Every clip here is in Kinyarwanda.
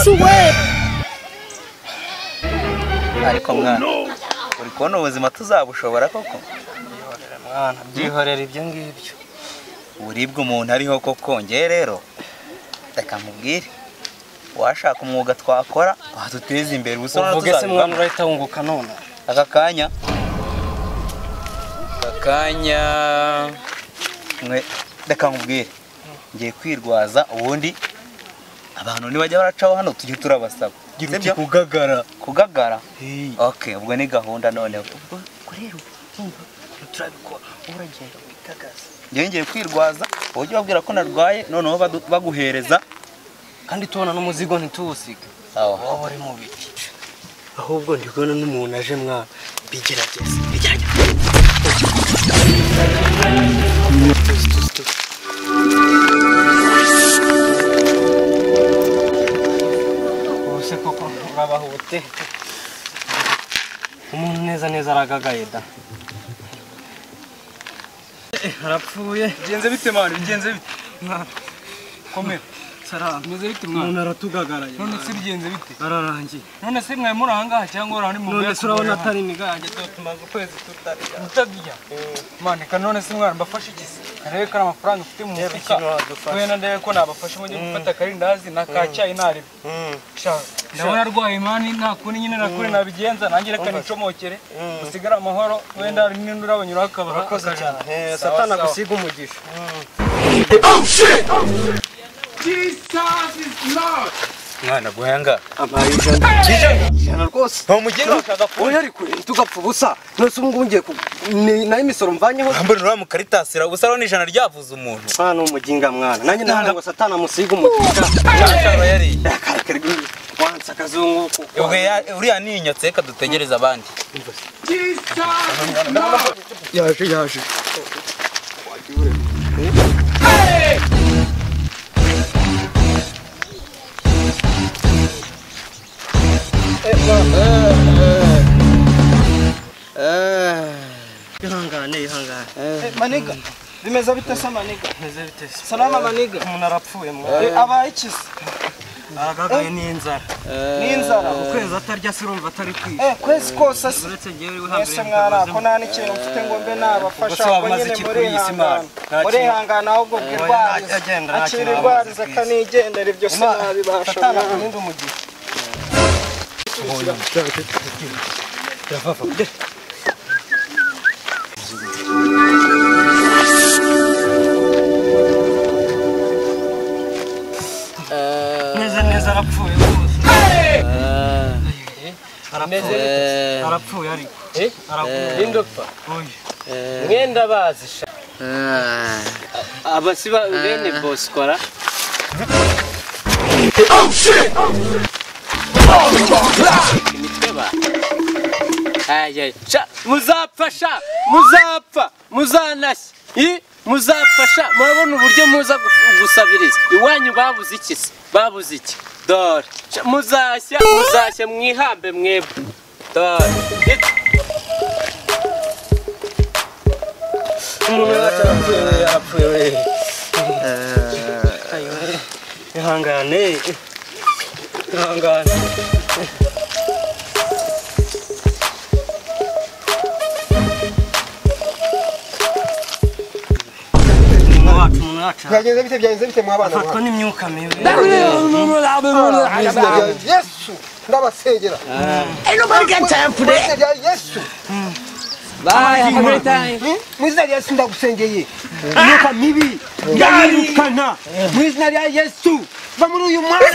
Yesu we. Ariko mwana uri kubona ubuzima tuzabushobora koko? Mwana byihorera ibyo ngibyo. Uburibwe umuntu ariho koko nge rero reka nkubwire washaka umwuga twakora waduteza imbere ubusore uvuge se mwana urahita wunguka none aka kanya mwe reka nkubwire ngiye kwirwaza ubundi abantu nibajya baracaho hano tujye turabasaba gira kugagara kugagara. Okay, ubwo ni gahunda none ubwo rero umva turabikora uragenda wikagaza ngiye kwirwaza ujye babwira ko narwaye noneho baguhereza kandi tubona n'umuzigo ntituwusiga waba uri mu biki ahubwo ndi kubona n'umuntu aje mwana bigerageza ubuse koko urabahute umuntu neza neza aragagaye da arapfuye. Bigenze bite mwana bigenze bite mwana komera sarama meze bite mwana umuntu aratugagaraye none se bigenze bite ararangiye none se mwe muri ahangaha cyangwa uri mu none se urabona atari imigange tumaze ukwezi tutarya tutarya mwana ka none se mwana mbafashe iki se karebe ko ari amafaranga ufite mu mufuka wenda ndebe ko nabafashe mujye gufata akarindazi na kacyayi narebe ndabona arwaye mani nta kundi nyine nakure nabigenza nanjye reka nicomokere usigare amahoro wenda hari n'undi urabanyura akabaha. Urakoze cyane satana gusiga umugisha. Oh shit! Jesus is Lord. Mwana guhanga amaye ijana rwose nta mugenga ushaka oya ariko tugapfa ubusa nose ubu ngiye nayo imisoro mvanyeho mbona ura mu karitasira ubusa rero ijana ryavuze umuntu mwana umuginga mwana nanjye ndabona ngo satana amusiga umugisha yari wansa kazungu uriya ninyotse reka dutegereze abandi. Yaje yaje ihangane ihangane maniga bimeze bite se maniga bimeze bite se salama maniga umuntu arapfuye mwana abaye iki se aragagaye n'inzara n'inzara ukwezi atarya se urumva atari kwiga kwezi kose se uretse ngewe uri hambere mwana ko nta n'ikintu mfite ngo mbe nabafasha ubwo nyine murihangana ahubwo bwirwarize akirwarize kanigendera ibyo sinabibasha satana akurinde umugisha. Neza neza arapfuye rwose. Arapfuye ariko. Indopfa. Mwenda bazi sha. Abasiba bene Boscora. Oh shit! Imitwe ba. Ay sha muzapfa sha muzapfa muzanashya muzapfa sha murabona uburyo muza gusabiriza iwanyu babuze iki se babuze iki dore muzashya muzashya mwihambe mwebwe dore umuntu yarapfuye yarapfuye ihangane ihangane. Byagenze bite byagenze bite mwabana afatwa n'imyuka mibi Yesu ndabasengera. Yesu bye have a great time. Mu izina rya Yesu ndagusengeye imyuka mibi ndayirukana mu izina rya Yesu va muri uyu mwana.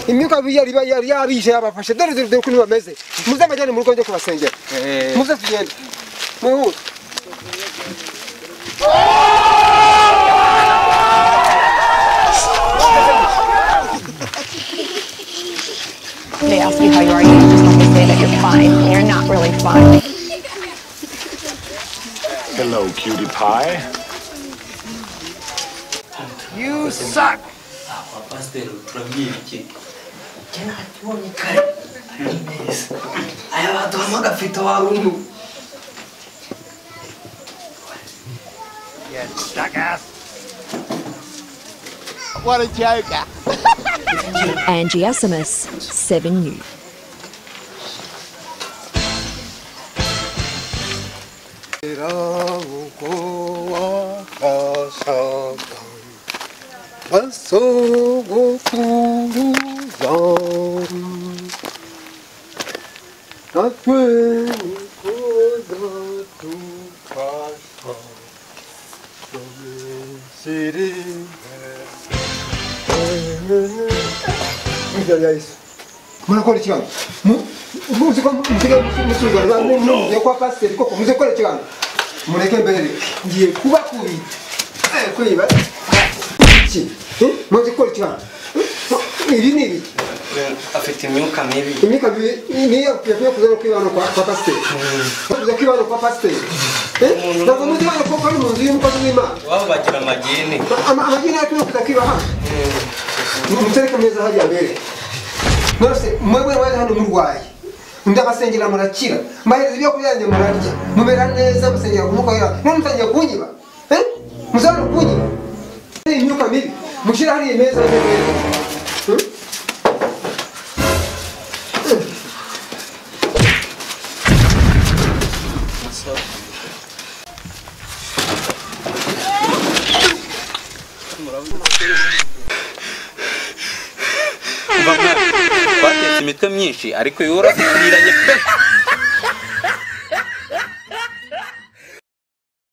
Imyuka mibi yari yabishe yabafashe dore dore ukuntu bameze muze amajyane mu rugo njye kubasengera muze tugende mwihute. They ask you how you are, you just have to say that you're fine. You're not really fine. Hello, cutie pie. You suck. Pasiteri turamwibye. Njye nakibonye kare. Neza. Aya baduhamo agafito warungu. You jackass. What a joker. Angie Asimus, 7 News. Murakora ikiganza muzi ko musigaye kwa pasiteri koko muzi gukora ikiganza mureke mbere ngiye kubakubita kwiba iki muzi gukora ikiganza ibi ni ibiki afite imyuka mibi imyuka mibi niyo yakuye kuza kwibana kwa pasiteri kuza kwibana kwa pasiteri ntabwo muzi hano ko ari mu nzu y'umukozi w'Imana waba bagira amagini amagini yakuye kuza kwiba hano mutereke meza hariya mbere nose mwebwe mwari hano murwaye ndabasengera murakira mbahereza ibyo kurya yanjye murarya mumera neza musengera ku mwuka wera none mutangiye kunyiba muzabona kunyiba imyuka mibi mushyira hariya meza neza. Twatetse imitwe myinshi ariko uyu uradukwiranye pe.